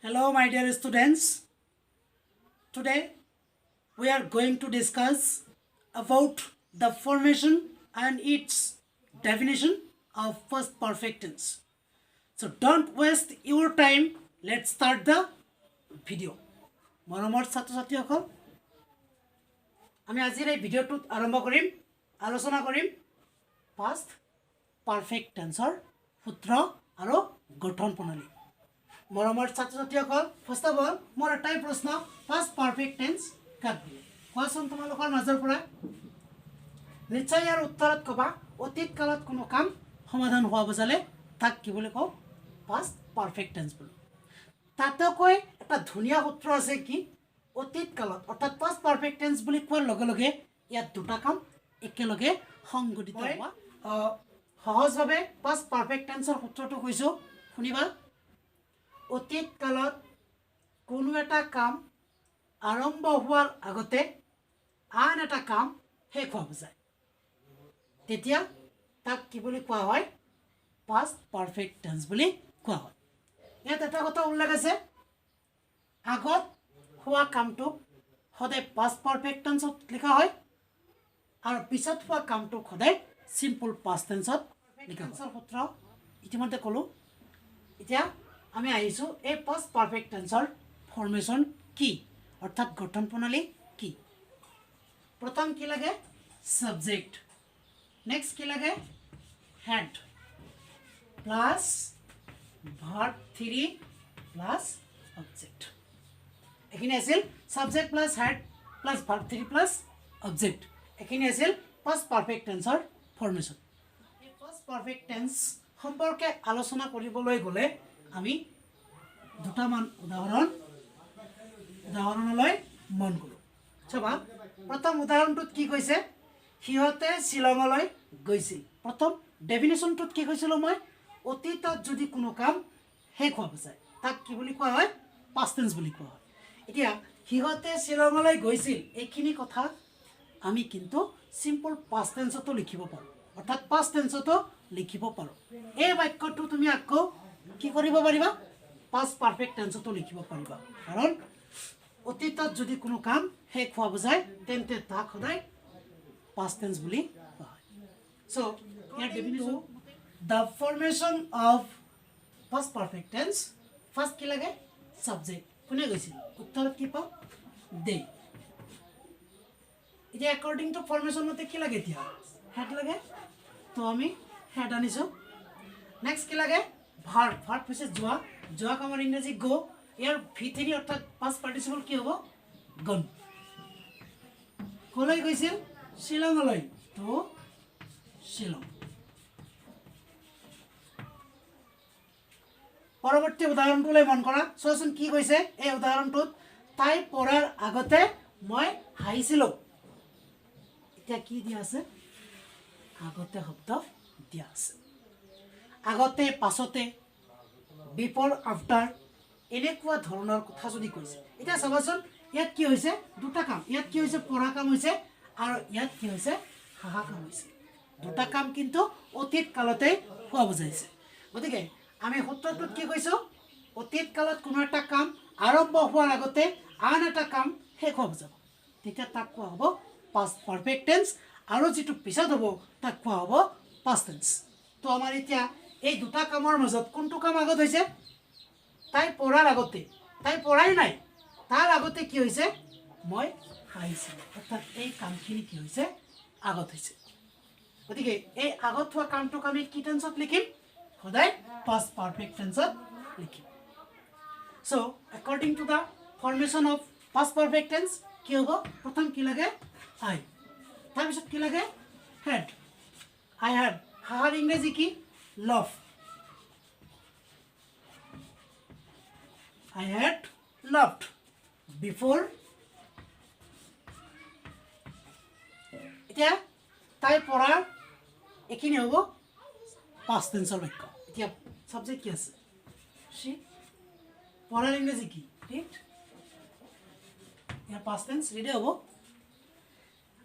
Hello, my dear students. Today we are going to discuss about the formation and its definition of past perfect tense. So don't waste your time. Let's start the video. মৰমৰ ছাত্ৰ ছাত্ৰীসকল, আমি আজিৰ এই ভিডিঅ'টোত আৰম্ভ কৰিম, আলোচনা কৰিম পাষ্ট পাৰফেক্ট টেন্সৰ সূত্ৰ আৰু গঠন প্ৰণালী। মৰমৰ ছাত্ৰ ছাত্ৰীসকল, ফাৰ্ষ্ট অফ অল মোৰ এটাই প্ৰশ্ন, পাষ্ট পাৰফেক্ট টেন্স কাক বোলে? কোৱাচোন তোমালোকৰ মাজৰ পৰা। নিশ্চয় ইয়াৰ উত্তৰত ক'বা, অতীত কালত কোনো কাম সমাধান হোৱা বুজালে তাক কি বুলি কওঁ? পাষ্ট পাৰফেক্ট টেন্স বোলো। তাতোকৈ এটা ধুনীয়া সূত্ৰ আছে কি, অতীত কালত, অৰ্থাৎ পাষ্ট পাৰফেক্ট টেন্স বুলি কোৱাৰ লগে লগে ইয়াত দুটা কাম একেলগে সংঘটিত হোৱা। সহজভাৱে পাষ্ট পাৰফেক্ট টেন্সৰ সূত্ৰটো কৈছোঁ, শুনিবা। অতীত কালত কোনো এটা কাম আৰম্ভ হোৱাৰ আগতে আন এটা কাম শেষ হোৱা বুজায়, তেতিয়া তাক কি বুলি কোৱা হয়? পাষ্ট পাৰফেক্ট টেন্স বুলি কোৱা হয়। ইয়াত এটা কথা উল্লেখ আছে, আগত হোৱা কামটোক সদায় পাষ্ট পাৰফেক্ট টেন্সত লিখা হয় আৰু পিছত হোৱা কামটোক সদায় চিম্পল পাষ্ট টেন্সত লিখা হয়। সূত্ৰ ইতিমধ্যে ক'লোঁ। এতিয়া আমি আহিছোঁ এই পাষ্ট পাৰফেক্ট টেন্সৰ ফৰ্মেশ্যন কি, অৰ্থাৎ গঠন প্ৰণালী কি। প্ৰথম কি লাগে? ছাবজেক্ট। নেক্সট কি লাগে? Had plus verb three plus object. এইখিনি আছিল subject plus had plus verb three plus object. এইখিনি আছিল পাষ্ট পাৰফেক্ট টেন্সৰ ফৰ্মেশ্যন। এই পাষ্ট পাৰফেক্ট টেন্স সম্পৰ্কে আলোচনা কৰিবলৈ গ'লে আমি দুটামান উদাহৰণলৈ মন কৰোঁ। চাবা, প্ৰথম উদাহৰণটোত কি কৈছে? সিহঁতে শ্বিলঙলৈ গৈছিল। প্ৰথম ডেফিনেশ্যনটোত কি কৈছিলোঁ মই? অতীতত যদি কোনো কাম শেষ হোৱা বুজায়, তাক কি বুলি কোৱা হয়? পাষ্ট টেন্স বুলি কোৱা হয়। এতিয়া সিহঁতে শ্বিলঙলৈ গৈছিল, এইখিনি কথা আমি কিন্তু চিম্পল পাষ্ট টেন্সতো লিখিব পাৰোঁ, অৰ্থাৎ পাষ্ট টেন্সতো লিখিব পাৰোঁ। এই বাক্যটো তুমি আকৌ কি কৰিব পাৰিবা? পাষ্ট পাৰফেক্ট টেন্সতো লিখিব পাৰিবা। কাৰণ অতীতত যদি কোনো কাম শেষ হোৱা বুজায়, তেন্তে তাক সদায় পাষ্ট টেন্স বুলি কোৱা হয়। চ' ইয়াৰ definition, the formation of past perfect tense, first কি লাগে? ছাবজেক্ট। কোনে গৈছিল? উত্তৰত কি পাওঁ? দে। এতিয়া একৰ্ডিং টু ফৰ্মেশ্যন মতে কি লাগে? এতিয়া হেড লাগে, তো আমি হেড আনিছোঁ। নেক্সট কি লাগে? ভাৰ্ব। ভাৰ্ব হৈছে যোৱা। যোৱা কামৰ ইংৰাজী গ'। ইয়াৰ ভি থ্ৰী অৰ্থাৎ পাষ্ট পাৰ্টিচিপল কি হ'ব? গন। ক'লৈ গৈছিল? শ্বিলঙলৈ, তো শ্বিলং। পৰৱৰ্তী উদাহৰণটোলৈ মন কৰা। চোৱাচোন কি কৈছে এই উদাহৰণটোত। তাই পঢ়াৰ আগতে মই হাঁহিছিলোঁ। এতিয়া কি দিয়া আছে? আগতে শব্দ দিয়া আছে। আগতে, পাছতে, বিফৰ, আফটাৰ, এনেকুৱা ধৰণৰ কথা যদি কৈছে। এতিয়া চাবাচোন, ইয়াত কি হৈছে? দুটা কাম। ইয়াত কি হৈছে? পঢ়া কাম হৈছে আৰু ইয়াত কি হৈছে? হাঁহা কাম হৈছে। দুটা কাম কিন্তু অতীত কালতেই হোৱা বুজাইছে। গতিকে আমি সূত্ৰটোত কি কৈছোঁ? অতীত কালত কোনো এটা কাম আৰম্ভ হোৱাৰ আগতে আন এটা কাম শেষ হোৱা বুজাব, তেতিয়া তাক কোৱা হ'ব পাষ্ট পাৰফেক্ট টেন্স আৰু যিটো পিছত হ'ব তাক কোৱা হ'ব পাষ্ট টেন্স। তো আমাৰ এতিয়া এই দুটা কামৰ মাজত কোনটো কাম আগত হৈছে? তাই পঢ়াৰ আগতে, তাই পঢ়াই নাই, তাৰ আগতে কি হৈছে? মই হাঁহিছিলোঁ। অৰ্থাৎ এই কামখিনি কি হৈছে? আগত হৈছে। গতিকে এই আগত হোৱা কামটোক আমি কি টেন্সত লিখিম? সদায় পাষ্ট পাৰফেক্ট টেন্সত লিখিম। So according to the formation of past perfect tense কি হ'ব? প্ৰথম কি লাগে? আই। তাৰপিছত কি লাগে? হেড। আই হেড। হাঁহাৰ ইংৰাজী কি? Laugh. I had laughed before. এতিয়া তাই পঢ়াৰ, এইখিনি হ'ব পাষ্ট টেন্সৰ বাক্য। এতিয়া ছাবজেক্ট কি আছে? চি। পঢ়াৰ ইংৰাজী কি? ৰিড। ইয়াৰ পাষ্ট টেন্স ৰিডে হ'ব।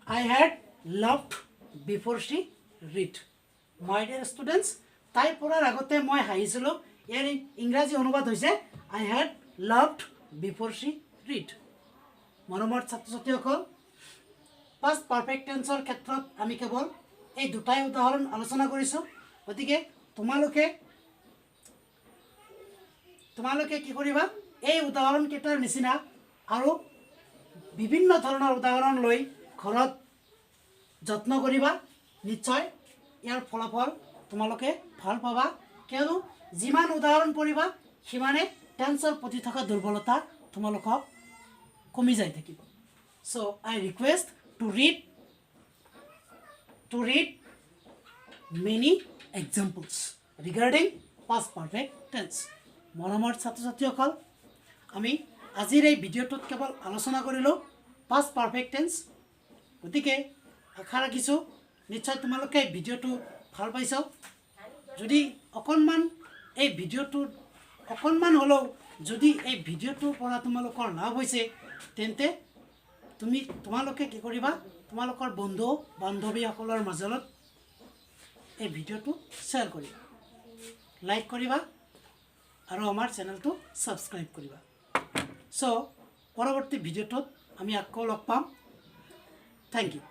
I had laughed before she read. My dear students, তাই পঢ়াৰ আগতে মই হাঁহিছিলোঁ, ইয়াৰ ইংৰাজী অনুবাদ হৈছে I had Laughed before she read. মৰমৰ ছাত্ৰ ছাত্ৰীসকল, পাষ্ট পাৰফেক্ট টেন্সৰ ক্ষেত্ৰত আমি কেৱল এই দুটাই উদাহৰণ আলোচনা কৰিছোঁ। গতিকে তোমালোকে কি কৰিবা? এই উদাহৰণকেইটাৰ নিচিনা আৰু বিভিন্ন ধৰণৰ উদাহৰণ লৈ ঘৰত যত্ন কৰিবা। নিশ্চয় ইয়াৰ ফলাফল তোমালোকে ভাল পাবা, কিয়নো যিমান উদাহৰণ পঢ়িবা, সিমানে টেন্সৰ প্ৰতি থকা দুৰ্বলতা তোমালোকক কমি যাই থাকিব। So I request to read many examples regarding past perfect tense. মৰমৰ ছাত্ৰ ছাত্ৰীসকল, আমি আজিৰ এই ভিডিঅ'টোত কেৱল আলোচনা কৰিলোঁ পাষ্ট পাৰফেক্ট টেন্স। গতিকে আশা ৰাখিছোঁ, নিশ্চয় তোমালোকে ভিডিঅ'টো ভাল পাইছ। যদি অকণমান এই ভিডিঅ'টোত অকণমান হ'লেও যদি এই ভিডিঅ'টোৰ পৰা তোমালোকৰ লাভ হৈছে, তেন্তে তোমালোকে কি কৰিবা? তোমালোকৰ বন্ধু বান্ধৱীসকলৰ মাজত এই ভিডিঅ'টো শ্বেয়াৰ কৰিবা, লাইক কৰিবা আৰু আমাৰ চেনেলটো ছাবস্ক্ৰাইব কৰিবা। চ' পৰৱৰ্তী ভিডিঅ'টোত আমি আকৌ লগ পাম। Thank you.